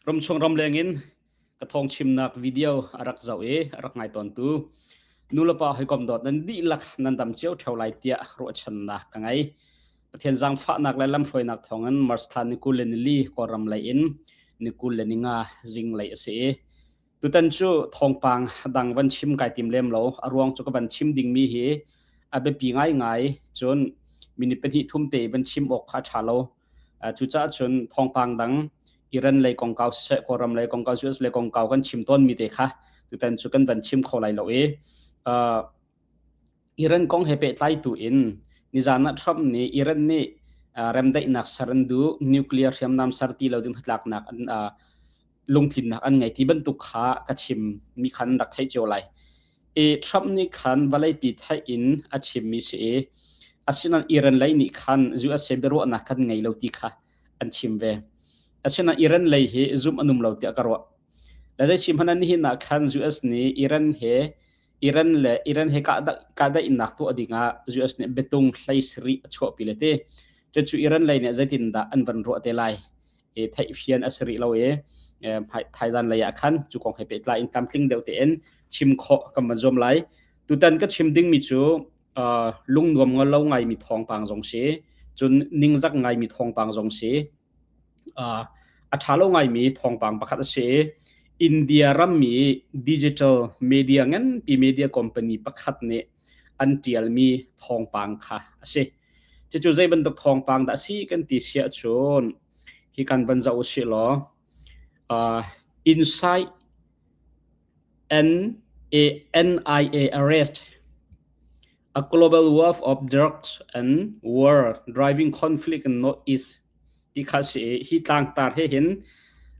Ramchung ramleng in ka thawng chimnak video a rak zoh i a rak ngai tawntu nulepa hawikom dawt nan dihlak nan dam cio ṭheo lai tiah ruahchannak ka ngei. Pathian zaangfahnak le lamhruainak thawngin March thla ni 20 le nili Kawlram lei in ni 20 le ninga zinglei a si i Tutan cu thawngpang dang van chim kai tim lem lo. A ruang cu ka van chim dingmi hi a biapi ngaingai. Cun minute pahnih thum te van chim awk kha a ṭha lo. Cucaah cun thawngpang dang Iran lei kongkau siseh, Kawlram lei kongkau, US lei kongkau kan chim tawnmi te kha tutan cu kan van chim kho lai lo i Iran kong he pehtlai tu in nizan ah Trump nih Iran nih remdaihnak ser an duh, nuclear hriamnam ser ti lo ding hnatlaknak an lungtlinnak an ngei ti bantuk kha ka chim mi khan rak theih cio lai. I Trump nih khan vawleipi theih in a chimmi si i asinain Iran lei nih khan USA biaruahnak kan ngei lo ti kha an chim ve. Asinain Iran lei hi zumh an um lo tiah ka ruah. Le zei chim hmanh nihin ah khan US nih Iran he Iran le Iran he kahdaihnak tuah dingah US nih biatung hlei sarih a chuahpi le ti. Cucu Iran lei nih zeitindah an van ruah te lai? I theihfian a si rih lo i thaizan lei ah khan cu kong he pehtlai in tlamtling deuh tein chim khawh kan van zuam lai. Tutan ka chim dingmi cu lungnuam lo ngaimi thawngpang zong si, cun ningzak ngaimi thawngpang zong si, a ṭha lo ngaimi thawngpang pakhat a si i India rammi digital media nganpi media company pakhat nih an ṭialmi thawngpang kha a si. Cucu zei bantuk thawngpang dah a si kan ti si ahcun hi kan van zoh usih law Inside NIA arrest a global wave of drugs and war driving conflict in Northeast ti kha si i hi tlangtar he hin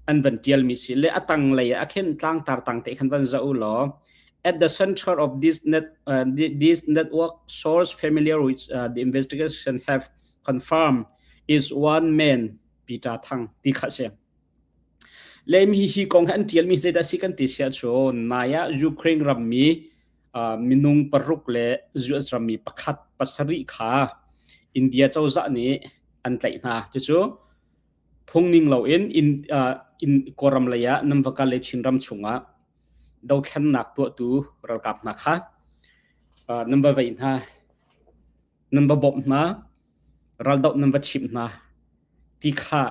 an van tialmi si le a tanglei ah khin tlangtar tang te khan van zoh u law at the center of this net this network source familiar with the investigation have confirmed is one man Peter Thang ti kha si le mi hi kong hi an tialmi zeidah si kan ti sia cu nai ah Ukraine rammi minung paruk le US rammi pakhat pasarih kha India cozah nih an tlaih hna. Cucu phungning loin in, in Kawlram lei ah nan va kal i Chinram chungah dothlennak tuahtu ralkap hna kha nan va veih hna, nan va bawmh hna, raldoh nan va chimh hna ti kha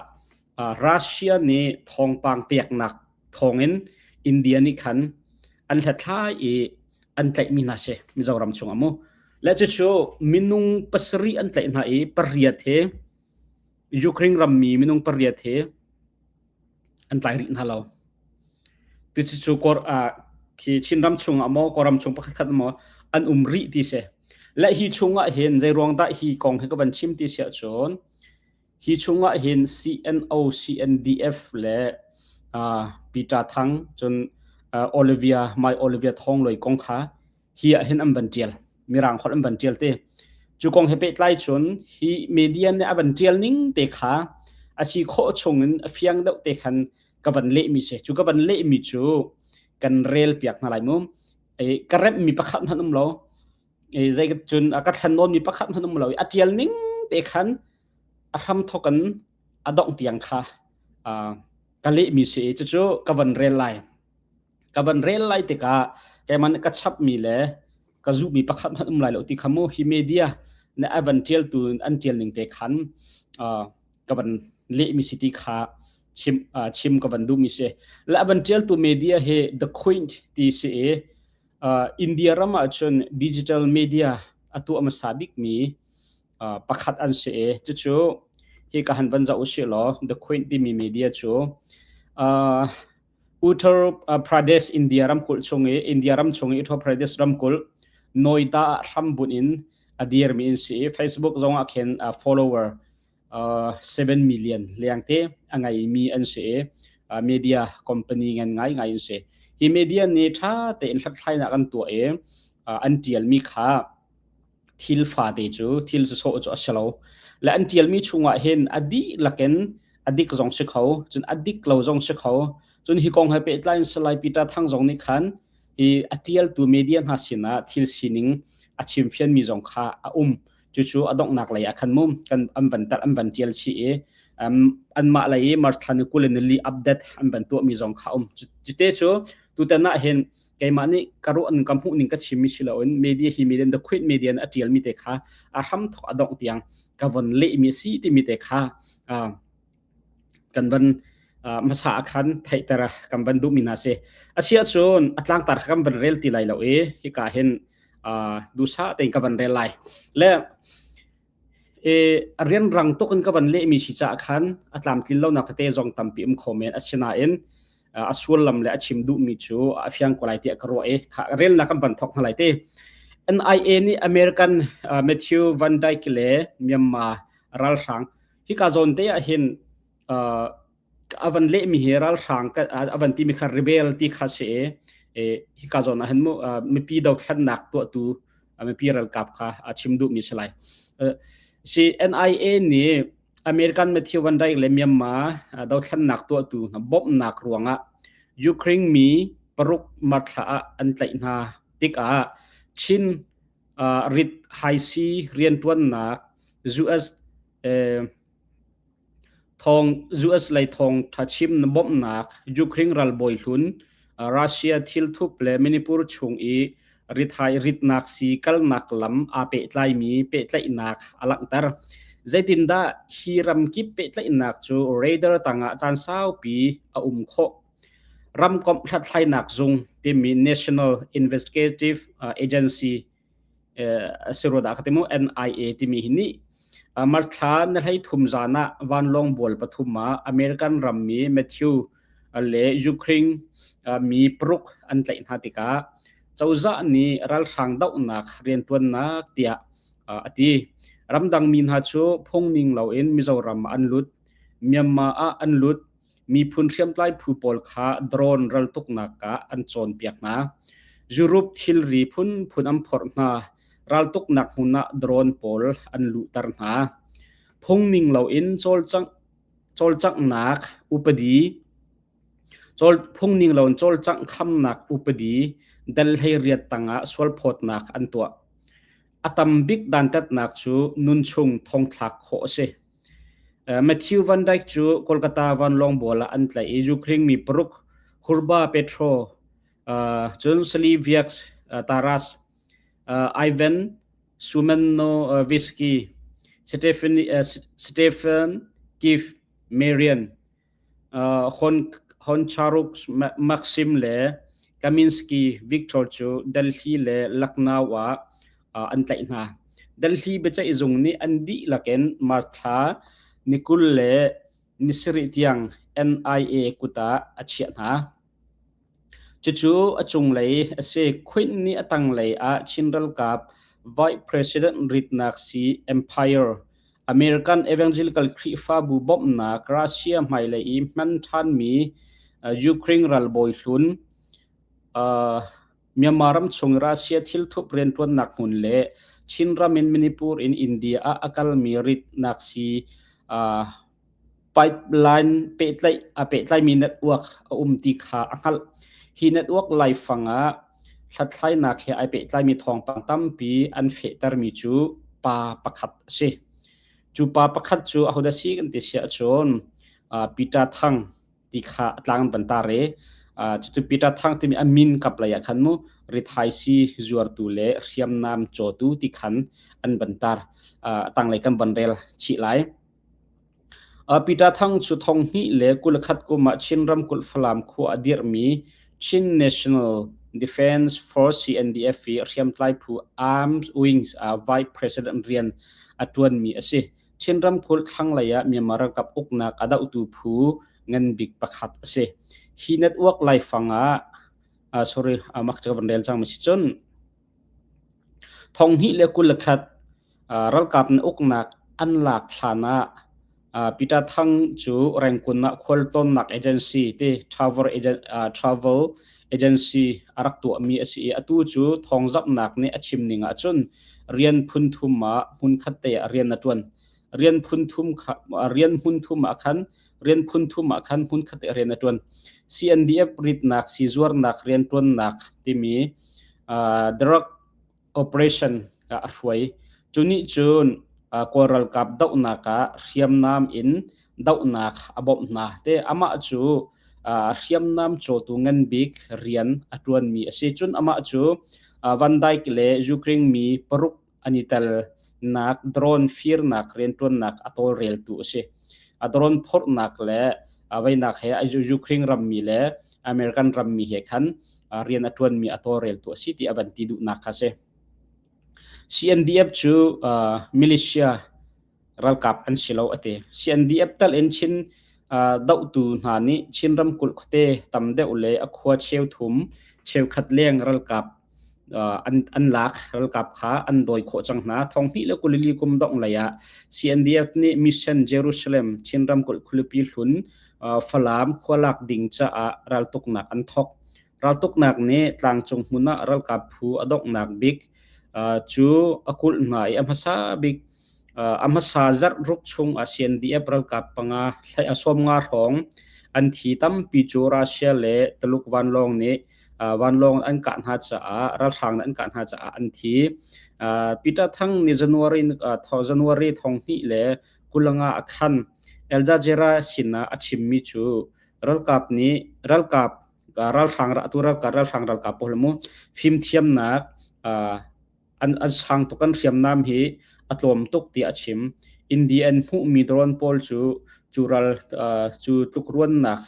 Russia nih thawngpang peknak thawngin India nih khan an hlathlai i an tlaihmi hna si Mizoram chungah mu. Le cucu minung pasarih an tlaih hna i pariat he Ukraine rammi minung pariat he an tlai rih hna lo. Tucu kor khi Chinram chungah maw Kawlram chung pakhat khat maw an um rih ti si. Le hi chungah hin zei ruang dah hi kong hi ka van chim ti si ahcun hi chungah hin CNO, CNDF le Peter Thang cun Olivia Mai Olivia Thong Loi kong kha hi ah hin an van tial mirang holh an van tial te cu kong he pehtlai cun hi media nih a van tial ning te kha a si khawh chung in a fiang deuh te khan ka van lehmi si cu ka van lehmi cu kan rel piak hna lai mu e ka remh mi pakhat hmanh um lo e zei cun a ka thlen nawn mi pakhat hmanh um lo a tial ning te khan a hram thokan a dongh tiang kha ka lehmi si cucu ka van rel lai Ka van rel lai tikah keimah nih ka chapmi le ka zuhmi pakhat hmanh um lai lo ti kha mu hi media nih a van ṭialtu an ṭial ning te khan ka van lehmi si ti kha chim chim ka van duhmi si. Le a van ṭialtu media hi The Quint ti si i India ram ahcun digital media a tuah hmasa bikmi pakhat an si i cucu hi ka han van zoh usih law The Quint timi media cu Uttar Pradesh India ramkulh chung i India ram chung i Uttar Pradesh ramkulh Noida ah hrambunh in a dirmi an si i Facebook zong ah khin follower 7 million lengte a ngeimi an si i media company ngan ngaingai an si. Hi media nih ṭha tein hlathlainak an tuah i an ṭialmi kha thil fate cu thil sawsawh cu a si lo. Le an ṭialmi chungah hin a dihlak in a dik zong si kho, cun a dik lo zong si kho. Cun hi kong he pehtlai in Salai Peter Thang zong nih khan hi a ṭialtu media hna sinah thil sining a chimfianmi zong kha a um. Cucu a donghnak lei ah khan mu kan an van tar an van ṭial chih i. Anmah lei i March thla ni 20 ni li update an van tuahmi zong kha um. Cute cu tutan ah hin keimah nih ka ruah ning ka hmuh ning ka chimmi si loin media hi media the queen media a tialmi te kha a hram thok a dongh tiang ka von lehmi si timi te kha kan van hmasa ah khan theihter kan van duhmi hna si. Asi ahcun a tlangtar kha kan van rel ti lai lo i hika hin duhsah tein ka van rel lai. Le a rianrang tuk in ka van lehmi si caah khan a tlamtlin lonak tete zong tampi um kho men. Asinain a sullam le a chim duhmi cu a fiang ko lai tiah ka ruah i relnak kan van thok hna lai te. NIA nih American Matthew Van Dyke le Myanmar ralhrang hika zawn te ah hin a van lehmi hi ralhrang a van timi kha rebel ti kha si i hika zawn ah hin mu mipi dothlennak tuahtu mipi ralkap kha a chim duhmi si lai. Si NIA nih American Matthew Van Dyke le Myanmar dothlennak tuahtu hna bawmhnak ruangah Ukraine mi paruk March thla ah an tlaih hna tikah Chin rit haisi rianṭuannak US Thawng US lei thawngṭha chim na bawmhnak Ukraine ralbawi hlun Russia thilthup le Manipur chung i rithai ritnak sii kalnak lam aa pehtlaimi pehtlaihnak a langhter. Zeitindah hi ramkip pehtlaihnak cu radar tangah caan saupi a um khawh? Ramkomh hlathlainak zung timi National Investigative Agency a si rua dah ka ti mu NIA timi hi nih March thla na hlei thum zan ah vanlawng bual pathum ah American rammi Matthew le Ukraine mi paruk an tlaih hna tikah cozah nih ralhrang dohnak riantuannak tiah a ti. Ramdang mi hna cu phungning loin Mizoram ah an lut, Myanmar ah an lut, miphun hriamtlai phu pawl kha drone raltuknak ah an cawnpiak hna. Europe thilri phunphun an phorh hna. Raltuknak hmun ah drone pawl an luhter hna. Phungning loin cawlcanghnak upadi phungning loin cawlcangh khamnak upadi dal 18 tangah sualphawtnak an tuah. A tam bik dantatnak cu nunchung thongthlak khawh a si. Matthew Van Dyke cu Kolkata vanlawng bual ah an tlaih i Ukraine mi paruk Hurba Petro, cun Sliviak Taras, Ivan Sumenovisky, Stephen Keith Marian, Honcharuk Maxim le Kaminsky Viktor cu Delhi le Lucknow ah an tlaih hna. Delhi biaceihzung nih an dihlak in March thla ni 27 tiang NIA kut ah a chiah hna. Cucu a cunglei a si. Quinn nih a tanglei ah Chin ralkap Vice President ritnak sii Empire American Evangelical Khrihfabu bawmhnak Russia hmailei i hman ṭhanmi Ukraine ralbawi hlun Myanmar ram chung Russia thilthup rianṭuannak hmun le Chinram in Manipur in India ah a kalmi ritnak sii pipeline pehtlaih a pehtlaimi network a um ti kha a hngalh. Hi network laifang ah hlathlainak he ai pehtlaimi thawngpang tampi an fehtermi cu pa pakhat a si. Cu pa pakhat cu ahodah si kan ti si ahcun Peter Thang ti kha a tlang van tar i cucu Peter Thang timi a min kap lei ah khan mu rithaisi zuartu le hriamnam cawtu ti khan an van tar. A tanglei kan van rel chih lai. Peter Thang cu 2021 kum ah Chin ramkulh Falam khua a dirhmi Chin National Defence Force CNDF i hriamtlai phu Armed Wings ah Vice President rian a ṭuanmi a si. Chin ramkulh thlanglei ah Myanmar ralkap uknak a dohtu phu nganbik pakhat a si. Hi network laifang ah sorry mak cu ka van rel cang mi si cun 2021 Ralkap nih uknak an lak hlan ah Peter Thang cu Rangoon ah khualtlawnnak agency ti travel agency a rak tuahmi a si i atu cu thawngzamhnak nih a chim ning ahcun rian phun thum ah hmunkhat te ah rian a ṭuan. Rian phun thum kha rian hmun thum ah khan rian phun thum ah khan hmunkhat te rian a ṭuan. CNDF ritnak sizuarnak rianṭuannak timi drug operation a hruai. Cu nih cun Kawl ralkap dohnak ah hriamnam in dohnak a bawmh hna. Te amah cu hriamnam cawtu ngan bik rian a ṭuanmi a si. Cun amah cu Van Dijk le Ukraine mi paruk an i telnak drone firnak rianṭuannak a tawlreltu a si. A drone phorhnak le veinak he Ukraine rammi le American rammi he khan rian a ṭuanmi a tawlreltu a si ti a van ti duhnak kha a si. CNDF cu militia ralkap an si lo a ti. CNDF tal in Chin dohtu hna nih Chin ramkulh khuate tam deuh le a khua cheuthum cheukhat leng ralkap an lak ralkap kha an dawi khawh cang hna. Thonghnih le kulili kum dongh lei ah CNDF nih Mission Jerusalem Chin ramkulh khualipi hlun Falam khua lak ding caah raltuknak an thawk. Raltuknak nih tlangcung hmun ah ralkap phu a donghnak bik cu a kulh hna i a hmasa bik a hmasa zarh ruk chung ah CNDF ralkap panga 50 hrawng an thi tampi cu Russia le Tuluk vanlawng nih vanlawng an kah hna caah ralhrang nih an kah hna caah an thi. Peter Thang nih January January 2025 ah khan Al Jazeera sinah a chimmi cu ralkap nih ralkap ralhrang atu ralkap ralhrang ralkap pawl mu fimthiamnak an an sang tuk an hriamnam hi a tlawm tuk tiah a chim. India an hmuhmi drone pawl cu cu ral cu tlukruannak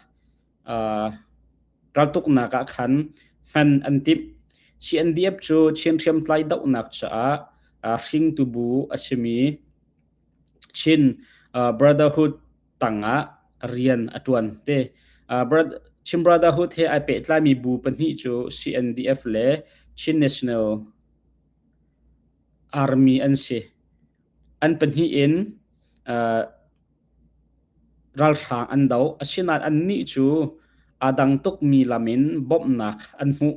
raltuknak ah khan hman an timh. CNDF cu Chin hriamtlai dohnak caah hringtu bu a simi Chin Brotherhood tangah rian a ṭuan te. Chin Brotherhood he ai pehtlaimi bu pahnih cu CNDF le Chin National Army an si. An pahnih in ralhrang an doh. Asinain annih cu aa dang tukmi lam in bawmhnak an hmuh.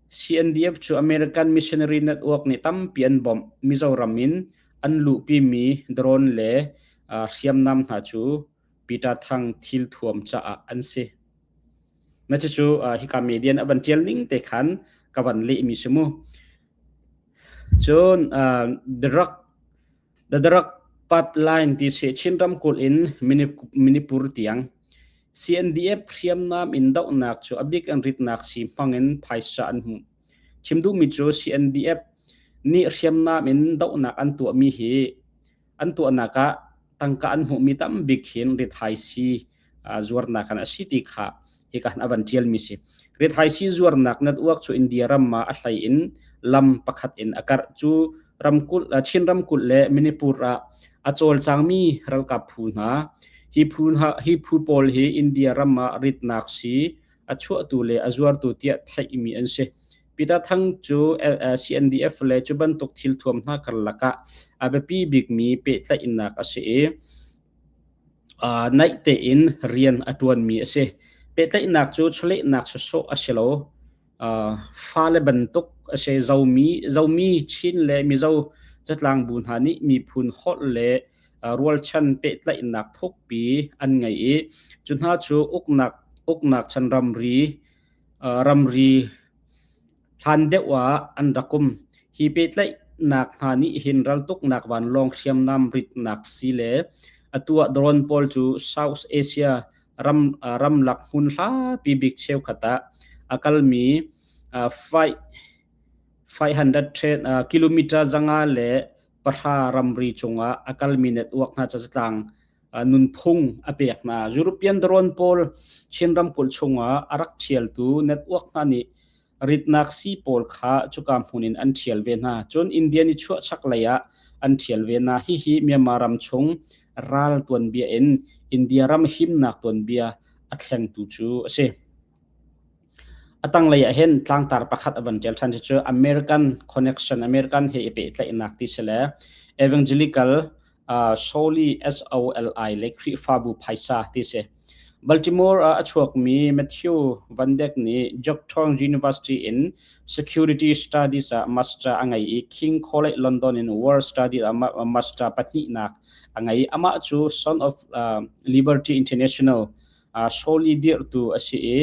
CNDF cu American Missionary Network nih tampi an bawmh. Mizoram in an luhpimi drone le hriamnam hna cu Peter Thang thilthuam caah an si. Na cucu hika media a van ṭial ning te khan ka van lehmi si mu. Cun drug the drug pipeline ti si Chin ramkulh in Manipur tiang CNDF hriamnam in dohnak cu a bik an ritnak si hmang in phaisa an hmuh. Chim duhmi cu CNDF nih hriamnam in dohnak an tuahmi hi an tuahnak ah tangka an hmuhmi tambik hin rithaisii zuarnak an a si ti kha hika a van ṭialmi si. Rithaisii zuarnak network cu India ram ah a hlei in lam pakhat in a karh. Cu ramkulh Chin ramkulh le Manipur ah a cawlcangmi ralkap phu hna hi phu hna hi phu pawl hi India ram ah ritnak sii a chuahtu le a zuartu tiah theihmi an si. Peter Thang cu CNDF le cu bantuk thilthuam hna karlak ah a biapi bikmi pehtlaihnak a si i naih tein rian a ṭuanmi a si. Pehtlaihnak cu chawlehnak sawsawh a si lo. Fale bantuk a si. Zomi, Zomi Chin le Mizo zatlangbu hna nih miphun holh le rualchan pehtlaihnak thukpi an ngei i cu hna cu uknak uknak chan ramri ramri hlan deuh ah an rak um. Hi pehtlaihnak hna nih hin raltuknak vanlawng hriamnam ritnak si le atu ah drone pawl cu South Asia ram ramlak hmun hlapi bik cheukhat ah a kalmi 500 kilometer 510 ramri cungah a kalmi network hna zatlang nunphung a pek hna. European drone pawl Chin ramkulh chungah a rak ṭhialtu network hna nih ritnak sii pawl kha cuka hmun in an ṭhial ve hna. Cun India ni chuah chaklei ah an ṭhial ve hna. Hihi Myanmar ram chung ral tuanbia in India ram himnak tuanbia a thlengtu cu a si. A tanglei ah hin tlangtar pakhat a van ṭial ṭhan cucu American Connection, American he i pehtlaihnak ti si le Evangelical Soli SOLI le Khrihfabu phaisa ti si. Baltimore ah a chuakmi Matthew Van Dek nih Georgetown University in Security Studies ah master a ngei i King College London in World Studies ah master pahnihnak a ngei. Amah cu Son of Liberty International Soli dirhtu a si i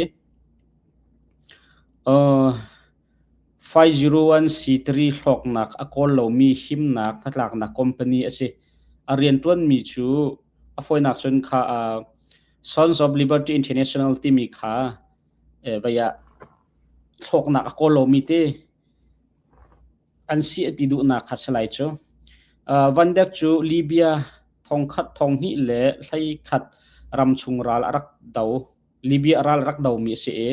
501c3 hlawknak a kawl lomi himnak hnatlaknak company a si. A rianṭuanmi cu A fawinak cun kha Sons of Liberty International timi kha vei ah thlawknak a kawl lomi te an si a ti duhnak kha si lai cu. Van Dek cu Libya thongkhat thonghnih le hleikhat ramchung ral a rak do. Libya ral rak domi a si i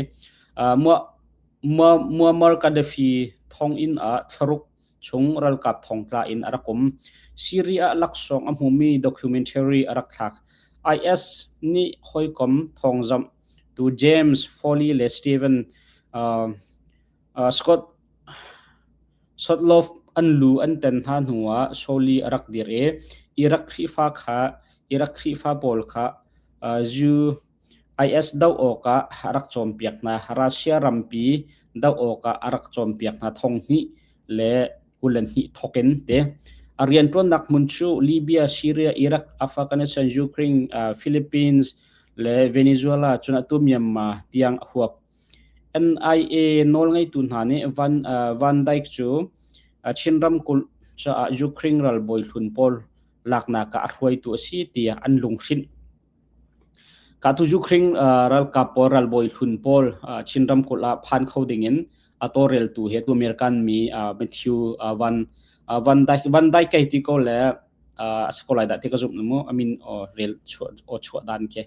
Muammar Gaddafi thonginn ah thlaruk chung ralkap thongtla in a rak um. Syria ah laksawng a hmumi documentary a rak thlak. IS nih hawikom thawngzamh tu James Foley le Steven Scott Sotloff an lu an ten hna hnuah Soli a rak dir i Iraq Khrihfa kha Iraq Khrihfa pawl kha IS doh awkah a rak cawnpiak hna. Russia rampi doh awkah a rak cawnpiak hna 2012 thawk in te. A rianṭuannak hmun cu Libya, Syria, Iraq, Afghanistan, Ukraine, Philippines le Venezuela cun atu Myanmar tiang a huap. NIA nawlngeitu hna nih Van Dyke cu Chin ramkulh caah Ukraine ralbawi hlun pawl laknak ah a hruaitu a si tiah an lunghrinh. Ka tu Ukraine ralkap pawl ralbawi hlun pawl Chin ramkulh ah phan kho dingin a tawlreltu hi atu American mi Matthew Van Dyke Van Dyke kai ti ko le a si ko lai dah ti ka zumh mu a min rel chuah aw chuah dan khi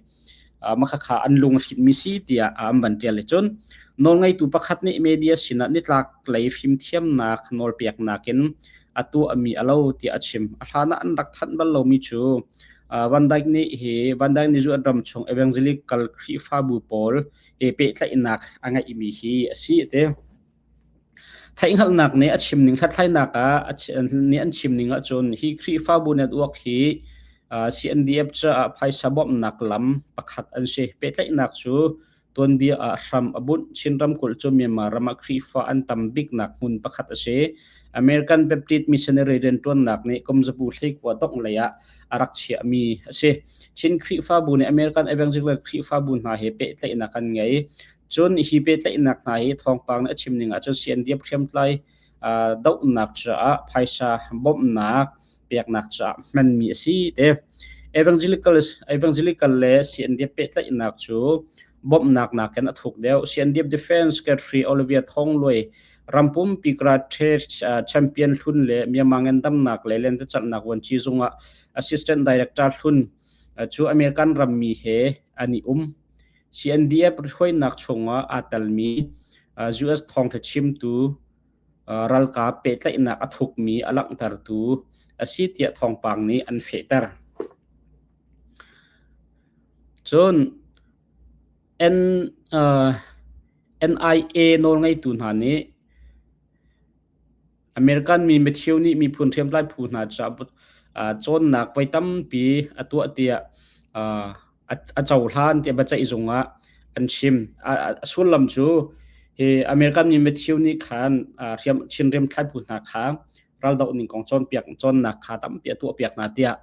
mah kha an lung hrinmi si tiah an van ṭial i cun nawlngeitu pakhat nih media sinah nitlak lei fimthiamnak nawlpeknak in a tuahmi a lo tiah a chim. A hlan ah an rak thanh bal lomi cu Van Dyke nih hi Van Dyke nih zu ram chung evangelical Khrihfabu pawl he pehtlaihnak a ngeihmi hi a si a ti. Theihhngalhnak nih a chim ning hlathlainak ah nih an chim ning ahcun hi Khrihfabu network hi CNDF caah phaisa bawmhnak lam pakhat an si. Pehtlaihnak cu tuanbia ah hram a bunh. Chin ramkulh cu Myanmar ram ah Khrihfa an tam biknak hmun pakhat a si. American Baptist Missionary rianṭuannak nih kumzabu hleikua dongh lei ah a rak chiahmi a si. Chin Khrihfabu nih American Evangelical Khrihfabu hna he pehtlaihnak an ngei. Cun hi pehtlaihnak hna hi thawngpang nih a chim ning ahcun CNDF hriamtlai dohnak caah phaisa bawmhnak peknak caah hmanmi a si te. Evangelical, Evangelical le CNDF pehtlaihnak cu bawmhnak nakin a thuk deuh. CNDF Defense Secretary Olivia Thong Luai rampumpi karate champion hlun le Myanmar ngandamnak le lentecelhnak vuanci zung ah Assistant Director hlun cu American rammi he an i um. CNDF hruainak chungah aa telmi US thawngṭha chimtu ralkap pehtlaihnak a thukmi a langhtertu a si tiah thawngpang nih an fehter. Cun N, NIA nawlngeitu hna nih American mi Matthew nih miphun hriamtlai phu hna caah cawnnak voi tampi a tuah tiah a cohlan tiah biaceihzung ah an chim. A sullam cu hi American mi Matthew nih khan Chin hriamtlai phu hna kha raldoh ning kong cawnpiak cawnnak kha tampi a tuahpiak hna tiah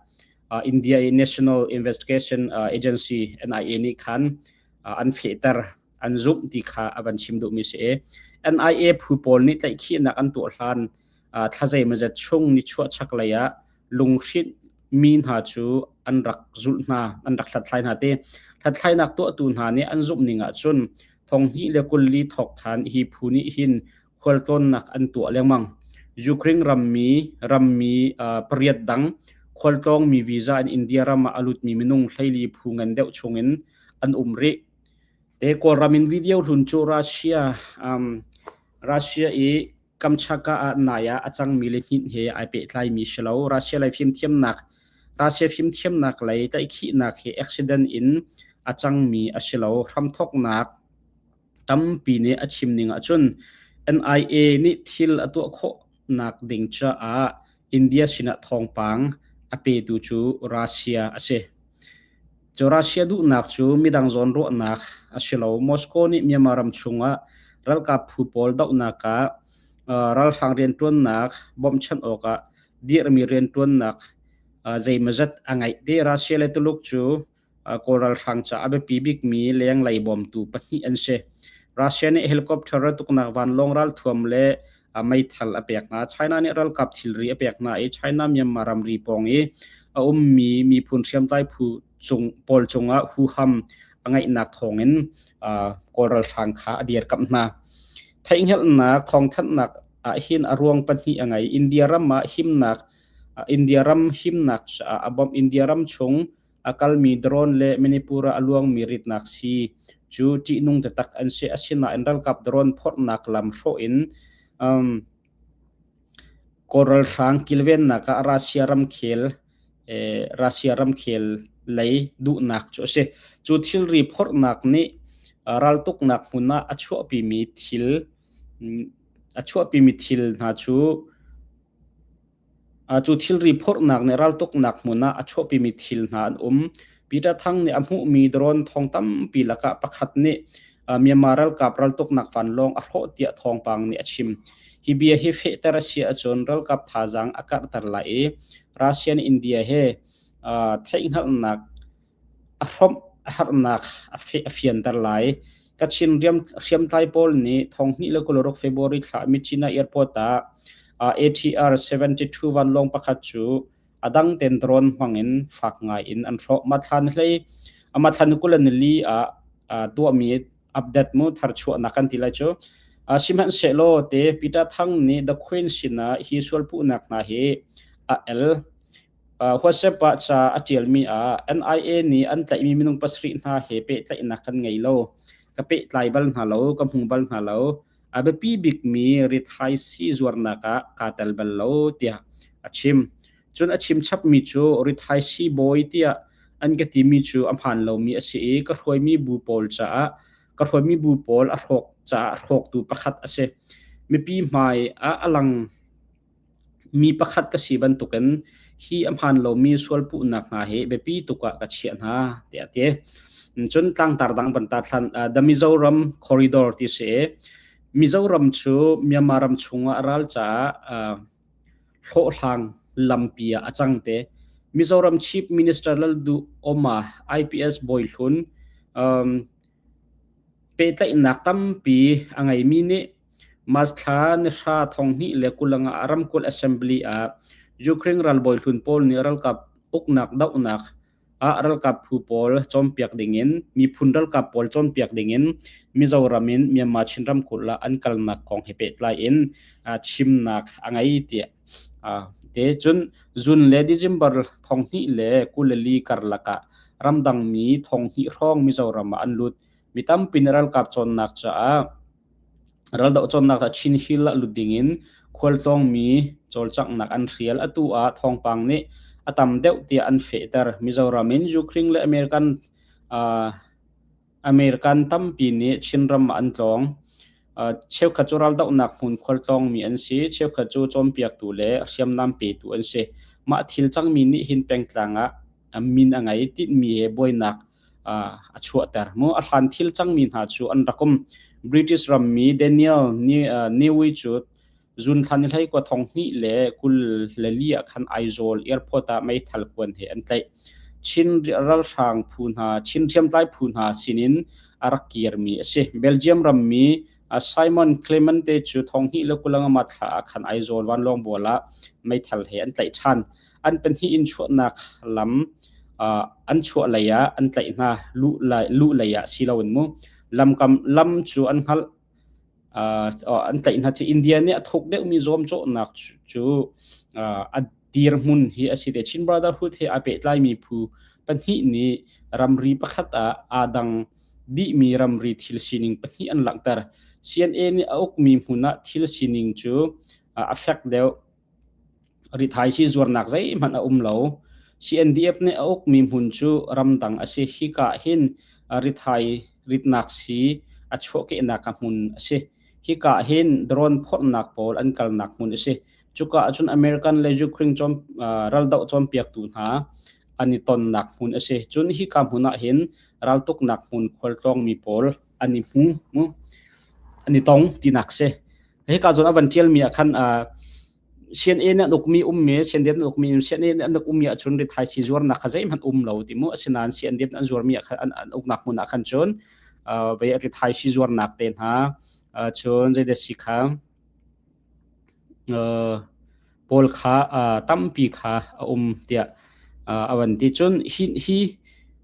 India i National Investigation Agency NIA nih khan an fehter. An zumh ti kha a van chim duhmi si i NIA phu pawl nih tlaihkhihnak an tuah hlan thla zeimawzat chung nichuah chaklei ah lunghrinh mi hna cu an rak zulh hna, an rak hlathlai hna ti. Hlathlainak tuahtu hna nih an zumh ning ahcun 2024 thawk than hi phu nih hin khualtlawnnak an tuah lengmang. Ukraine rammi rammi pariat dang khualtlawngmi visa in India ram ah a lutmi minung 14 phu ngan deuh chungin an um rih. Te Kawlram in video hlun cu Russia i Kamchatka ah nai ah a cangmi lihninh he ai pehtlaimi si lo. Russia lei fimthiamnak Russia fimthiamnak lei tlaihkhihnak hi accident in a cangmi a si lo. Hramthawknak tampi nih a chim ning ahcun NIA nih thil a tuah khawhnak ding caah India sinah thawngpang a petu cu Russia a si. Cu Russia duhnak cu midang zawnruahnak a si lo. Moscow nih Myanmar ram chungah ralkap phu pawl dohnak ah ralhrang rianṭuannak bawmhchanh awkah dirhmi rianṭuannak zeimawzat a ngeih ti. Russia le Tuluk cu Kawl ralhrang caah a biapi bikmi lenglei bawmtu pahnih an si. Russia nih helicopter tuknak vanlawng ralthuam le meithal a pek hna. China nih ralkap thilri a pek hna i China Myanmar ramri pawng i a ummi miphun hriamtlai phu cung pawl cungah huham a ngeihnak thawngin Kawl ralhrang kha a dirkamh hna. Theihhngalhnak thawngthanhnak ahhin a ruang pahnih a ngei. India ram ah himnak India ram himnak caah a bawmh. India ram chung a kalmi drone le Manipur ah a luangmi ritnak sii cu ṭihnung taktak an si. Asinain ralkap drone phorhnak lam hrawh in Kawl ralhrang kilvennak ah Russia ramkhel Russia ramkhel lei duhnak cu a si. Cu thilri phorhnak nih raltuknak hmun ah a chuahpimi thil a chuahpimi thil hna cu Cu thilri phorhnak nih raltuknak hmun ah a chuahpimi thil hna an um. Peter Thang nih a hmuhmi drone thong tampi lakah pakhat nih Myanmar ralkap raltuknak vanlawng a hrawh tiah thawngpang nih a chim. Hi bia hi fehter a si ahcun ralkap thazaang a karhter lai i Russia nih India he theihhngalhnak a hrawmh a harnak a fianter lai. Kachin hriamtlai pawl nih 2026 February thla Myitkyina Airport ah ATR 72 vanlawng pakhat cu a dang ten drone hmang in fak ngai in an hrawh. Mathlan hlei mathlan 24 ah tuahmi update mu tharchuahnak kan ti lai cu. Sihmanhsehlaw te Peter Thang nih The Queen sinah hi sualpuhnak hna hi a el. WhatsApp ah ca a ṭialmi ah NIA nih an tlaihmi minung pasarih hna he pehtlaihnak kan ngei lo. Ka pehtlai bal hna lo, ka hmu bal hna lo. A biapi bikmi rithaisii zuarnak ah kaa tel bal lo tiah a chim. Cun a chim chapmi cu rithaisii bawi tiah an ka timi cu a hmaan lomi a si i ka hruaimi bu pawl caah ka hruaimi bu pawl a hrawk caah a hrawktu pakhat a si. Mipi hmai ah a lang Mi pakhat ka si bantukin hi a hmaan lomi sualpuhnak hna hi biapi tuk ah ka chiah hna tiah a ti. Cun tlangtar dang van tar hlan The Mizoram Corridor ti si i Mizoram cu Myanmar ram chungah ral caah hlawhhlang lampi ah a cang te. Mizoram Chief Minister Lalduhoma IPS bawi hlun pehtlaihnak tampi a ngeimi nih March thla nihra 2020 ah ramkulh assembly ah Ukraine ralbawi hlun pawl nih ralkap uknak dohnak ah ralkap phu pawl cawnpiak dingin miphun ralkap pawl cawnpiak dingin Mizoram in Myanmar Chin ramkulh ah an kalnak kong he pehtlai in chimnak a ngei tiah te cun June le December 2024 karlak ah ramdangmi 2000 hrawng Mizoram ah an lut. Mi tampi nih ralkap cawnnak caah Raldoh cawnnak ah Chin Hill ah lut dingin khualtlawngmi cawlcanghnak an hrial. Atu ah thawngpang nih a tam deuh tiah an fehter. Mizoram in Ukraine le American American tampi nih Chinram ah an tlawng. Cheukhat cu raldohnak hmun khualtlawngmi an si, cheukhat cu cawnpiaktu le hriamnam petu an si. Mah thil cangmi nih hin pengtlang ah min a ngei. Tinhmi he buainak a chuahter. Mu a hlan thil cangmi hna cu an rak um. British rammi Daniel Newey cu June thla ni hlei kua thong hnih le 24 ah khan Aizawl airport ah meithal kuan he an tlaih. Chin ralhrang phu hna, Chin hriamtlai phu hna sinin a rak kirmi a si. Belgium rammi Simon Clemente cu thong hnih le 25 thla ah khan Aizawl vanlawng bual ah meithal he an tlaih ṭhan. An pahnih in chuahnak lam an chuah lei ah an tlaih hna luh lei ah si loin mu lamkam lam cu an hngalh an tlaih hna khi India nih a thuk deuhmi zuamcawhnak cu a dirhmun hi a si te Chin Brotherhood he aa pehtlaimi phu pahnih nih ramri pakhat ah aa dang dihmi ramri thil sining pahnih an langhter. CNA nih a ukmi hmun ah thil sining cu a fek deuh. Rithaisii zuarnak zeihmanh a um lo. CNDF nih a ukmi hmun cu ramdang a si. Hika hin rithai ritnak sii a chuahkehnak a hmun a si. Hika hin drone phorhnak pawl an kalnak hmun a si. Cuka ahcun American le Ukraine raldoh cawnpiaktu hna an i tonnak hmun a si. Cun hika hmun ah hin raltuknak hmun khualtlawngmi pawl an i hmu, an i tong tinak si. Hika zawn a van ṭialmi ah khan CNA nih an ukmi ummi CNDF nih an ukmi CNA nih an ukmi ahcun rithaisii zuarnak kha zeihmanh um lo ti mu. Asinain CNDF nih an zuarmi ah khan an uknak hmun ah khan cun vei rithaisii zuarnak te hna cun zeidah si kha pawl kha tampi kha a um tiah. A van ti cun hi hi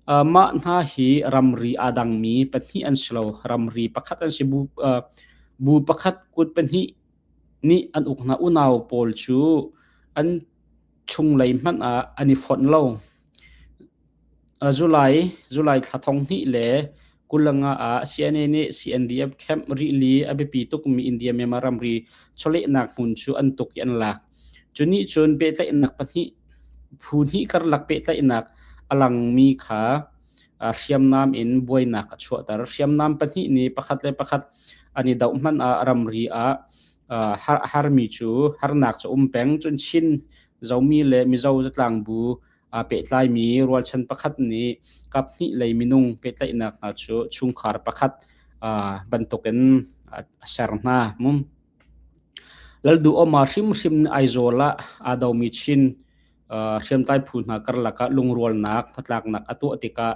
mah hna hi ramri aa dangmi pahnih an si lo. Ramri pakhat an si. Bu, bu pakhat kut pahnih nih an uk hna. Unau pawl cu an chunglei hmanh ah an i fonh lo. July thla 2025 ah CNA nih CNDF camp rili a biapi tukmi India-Myanmar ramri chawlehnak hmun cu an tuk i an lak. Cu nih cun pehtlaihnak pahnih phu hnih karlak pehtlaihnak a langmi kha hriamnam in buainak a chuahter. Hriamnam pahnih nih pakhat le pakhat an i doh hmanh ah ramri ah harmi cu harnak cu a um peng. Cun Chin Zomi le Mizo zatlangbu aa pehtlaimi rualchan pakhat nih kaphnih lei minung pehtlaihnak hna cu chungkhar pakhat bantukin a ser hna. Lalduhoma hrimhrim nih Aizawl ah aa domi Chin hriamtlai phu hna karlak ah lungrualnak hnatlaknak a tuah tikah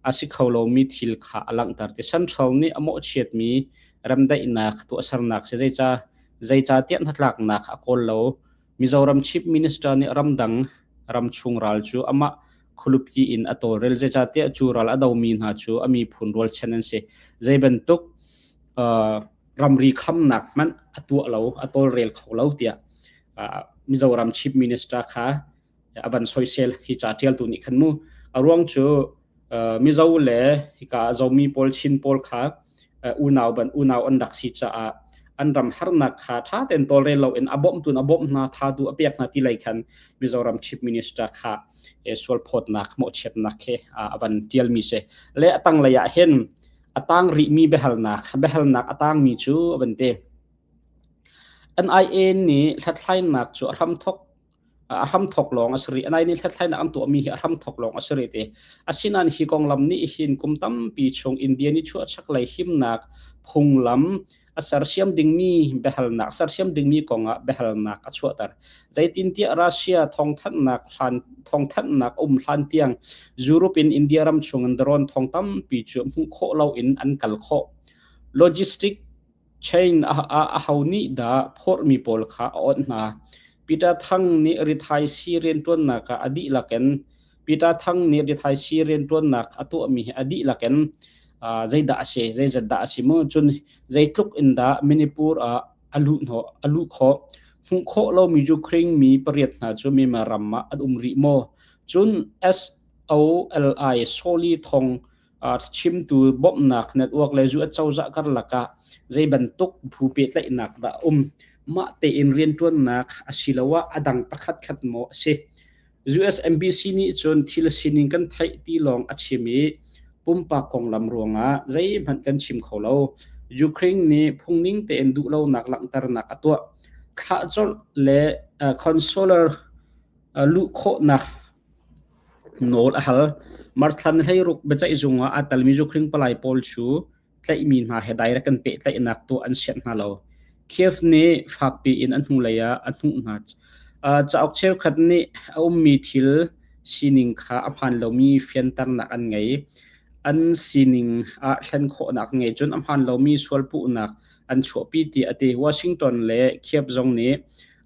a si kho lomi thil kha a langhter. Ti Central nih a mawhchiatmi remdaihnak tuahsernak si zeicahtiah hnatlaknak a kawl lo. Mizoram Chief Minister nih ramdang ramchung ral cu amah khualupi in a tawlrel. Zeicahtiah cu ral a domi hna cu a miphun rualchan an si. Zei bantuk ramri khamnak hmanh a tuah lo, a tawlrel kho lo tiah Mizoram Chief Minister kha a van soisel hi ca ṭialtu nih khan mu. A ruang cu Mizo le hika Zomi pawl Chin pawl kha unau ban unau an rak si caah an ram harnak kha ṭha tein tawlrel loin a bawmhtu in a bawmh hna, thatu a pek hna ti lei khan Mizoram Chief Minister kha sualphawtnak mawhchiatnak khi a van ṭialmi si. Le a tanglei ah hin a tang rihmi biahalnak, biahalnak a tangmi cu a van ti. NIA nih hlathlainak cu a hramthok a hramthok lawng a si rih. Anai nih hlathlainak an tuahmi hi a hramthok lawng a si rih ti. Asinain hi konglam nih hin kum tampi chung India nih chuahchaklei himnak phunglam a sersiam dingmi biahalnak sersiam dingmi kongah biahalnak a chuahter. Zeitintiah Russia thawngthanhnak hlan thawngthanhnak um hlan tiang Europe in India ram chung in drone thong tampi cu hmuh khawh loin an kal khawh. Logistic Chain aho nih dah phorhmi pawl kha a awnh hna? Peter Thang nih rithaisii rianṭuannak ah a dihlak in Peter Thang nih rithaisii rianṭuannak a tuahmi hi a dihlak in zeidah a si, zeizat dah a si mu? Cun zeitluk in dah Manipur ah a luh hnawh, a luh khawh? Hmuh khawh lomi Ukraine mi pariat hna cu Myanmar ram ah an um rih maw? Cun SOLI Soli Thong chimtu bawmhnak network le US cozah karlak ah zei bantuk phu pehtlaihnak dah a um? Mah tein rianṭuannak asiloah a dang pakhatkhat maw a si? US MBC nih cun thil sining kan theih ti lawng a chim i pumpak konglam ruangah zeihmanh kan chim kho lo. Ukraine nih phungning tein duhlonak langhternak a tuah. Thlah colh le consular luh khawhnak Nawl a hal. March thla ni 16 biaceihzung ah aa telmi Ukraine palai pawl cu tlaihmi hna he direct in pehtlaihnak tuah an sianh hna lo. Kiev nih fakpi in a hnulei ah a hnuh hna. Cauk cheukhat nih a ummi thil sining kha a hmaan lomi fianternak an ngei. An sining ah thlen khawhnak an ngei. Cun a hmaan lomi sualpuhnak an chuahpi tiah a ti. Washington le Kiev zong nih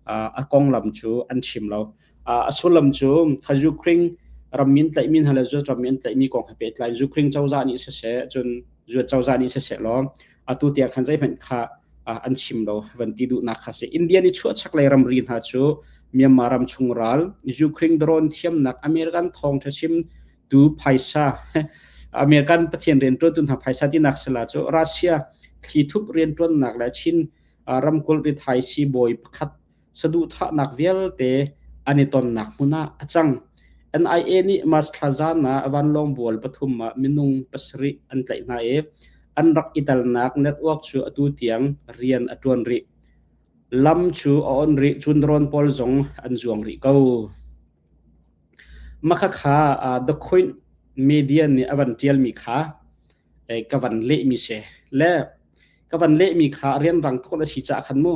a konglam cu an chim lo. A sullam cu kha Ukraine rammi an tlaihmi hna le US rammi an tlaihmi kong he pehtlai in Ukraine cozah nih siseh cun US cozah nih siseh law atu tiang khan zeihmanh kha an chim lo van ti duhnak kha si. India nih chuahchaklei ramri hna cu Myanmar ram chung ral Ukraine drone thiamnak American thawngtha chim tu phaisa American pathian riantuantu hna phaisa tinak sila cu Russia thlithup riantuannak le Chin ramkulh rithai siibawi pakhat saduhthahnak vialte an i tonnak hmun ah a cang. NIA nih March thla zan ah vanlawng bual pathum ah minung pasarih an tlaih hna i an rak i telnak network cu atu tiang rian a ṭuan rih. Lam cu a on rih, cun drone pawl zong an zuang rih ko. Makhakha The Queen Media nih a van ṭialmi kha ka van lehmi si. Le ka van lehmi kha rianrang tuk a si caah khan mu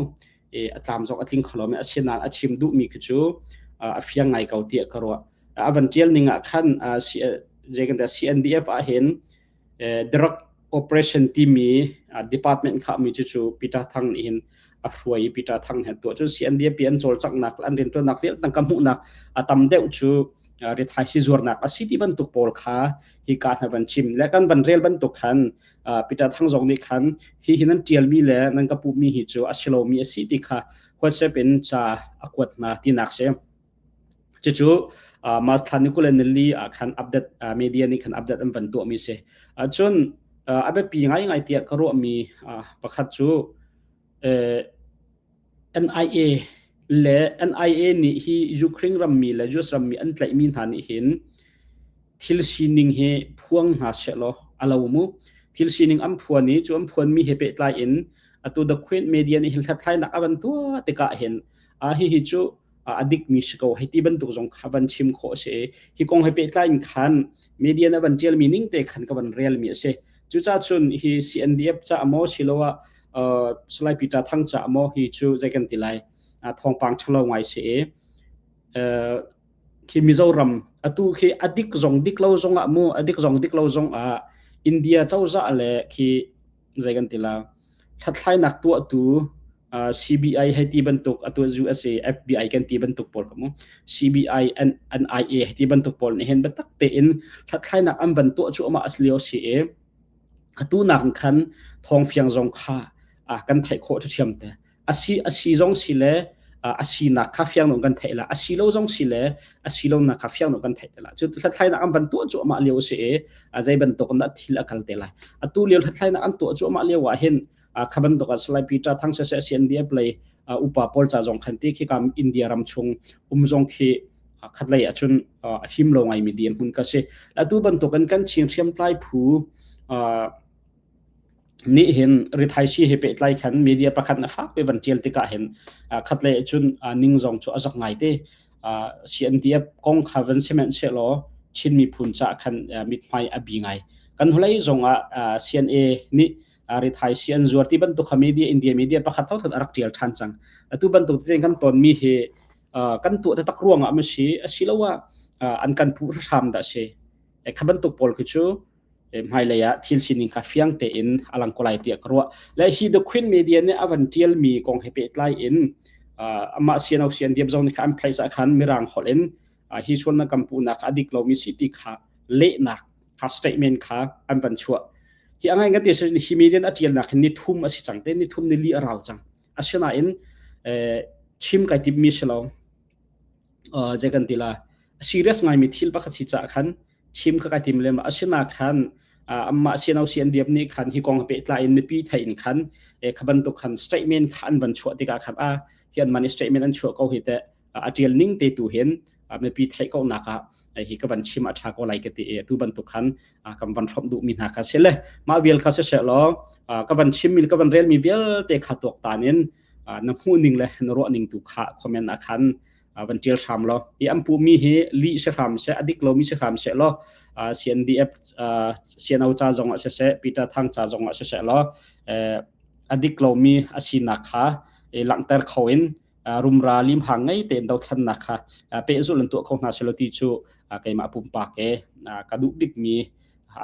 a tlam zong a tling kho lo mi asinain a chim duhmi khi cu a fiang ngai ko tiah ka ruah. A van ṭial ning ah khan CNDF ah hin drug operation timi department kha mi cu Peter Thang nih hin a a hruai i Peter Thang he tuah cun CNDP an cawlcanghnak an rianṭuannak vialte tangka hmuhnak a tam deuh cu rithai si zuarnak a si ti bantuk pawl kha hi ka hna van chim le kan van rel bantuk khan Peter Thang zong nih khan hi hi nan ṭialmi le nan ka puhmi hi cu a si lomi a si ti kha WhatsApp in ca a kuat hna tinak si. Cucu March thla ni 24 ah khan update media nih khan update an van tuahmi si. Cun a biapi ngaingai tiah ka ruahmi pakhat cu NIA le NIA nih hi Ukraine rammi le US rammi an tlaihmi hna nih hin thil sining hi phuang hna sehlaw a lo mu. Thil sining an phuan i cu an phuanmi he pehtlai in atu The Queen Media nih hin hlathlainak a van tuah tikah hin hihi cu a dikmi si ko hei ti bantuk zong kha van chim khawh a si i hi kong he pehtlai in khan media na van ṭialmi ning te khan ka van relmi a si. Cucaah cun hi CNDF ca maw siloah Salai Peter Thang ca maw hi cu zei kan ti lai thawngpang ṭhalo ngai si i khi Mizoram atu khi a dik zong dik lo zong ah mu a dik zong dik lo zong ah India cozah le khi zei kan ti la hlathlainak tuahtu CBI hei ti bantuk atu USA FBI kan ti bantuk pawl ka mu CBI NIA hei ti bantuk pawl nih hin biatak tein hlathlainak an van tuah cu amah aslio si i atu nak khan thawng fiang zong kha kan theih khawh ṭhiam te asi asi zong si le a sinak kha fiang lo kan theih la a si lo zong si le a si lo nak kha fiang lo kan theih te la cu hlathlainak an van tuah cu amah lio si i zei bantuk in dah thil a kal te lai atu lio hlathlainak an tuah cu amah lio ah hin kha bantuk ah Salai Peter Thang sese CNDF lei upa pawl ca zong khan ti khi kam India ram chung um zong khi khatlei ahcun a him lo ngai mi dir hmun ka si atu bantuk in kan Chin hriamtlai phu nih hin rithaisi he pehtlai khan media pakhat na fak pe van tial tikah hin khatlei cun ning zong cu a zak ngai te CNDF kong kha van cement se law Chin miphun ca khan mithmai a bi ngai kan hulei zong ah CNA nih rithaisi an zuar ti bantuk kha media India media pakhat thothat a rak tial than cang atu bantuk te kan ton mi hi kan tuah taktak ruangah ma si asiloah an kan phu hram dah si kha bantuk pawl khi cu hmailei ah thil sining kha fiang tein a lang ko lai tiah ka ruah. Le hi The Queen Media nih a van ṭialmi kong he pehtlai in amah CNO CNDF zong nih kha an place ah khan mirang holh in hi sualnak kan puhnak a dik lomi si ti kha lehnak kha statement kha an van chuah. Hi a ngai ngai ti hi media a ṭialnak hi ni thum a si cang te ni thum ni li a rau cang. Asinain chim kai timmi si lo. Zei kan ti la serious ngaimi thil pakhat si caah khan chim kha kai tim lem asina khan amah CNO CNDF nih khan hi kong pehtlai in mipi thei in khan kha bantuk khan statement kha an van chuah tikah khan a hi an man statement an chuah ko hi te a tial ning te tu hin mipi theih ko nak ah hi ka van chim a tha ko lai ka ti e tu bantuk khan kan van hrom duh mi hna kha se le mah vial kha se se law ka van chim mi ka van rel mi vialte kha tuak tan in na hmuh ning le na ruah ning tu kha comment ah khan van tial hram law hi an puhmi hi lih si hram seh a dik lomi si hram seh law CNDF CNO ca zong ah siseh Peter Thang ca zong ah siseh law a dik lomi a sinak kha langhter kho in rumra limhang ngei tein dothlannak kha pehzulh an tuah kho hna selaw ti cu keimah pumpak ke ka duh bikmi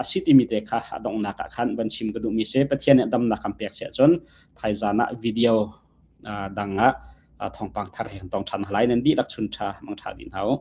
a si timi te kha a donghnak ah khan van chim ka duhmi si Pathian nih damnak kan pek siah cun thaizan ah video dang ah thawngpang thar he kan tong ṭhan lai nan dihlak chun ṭha mang ṭha dih hna u.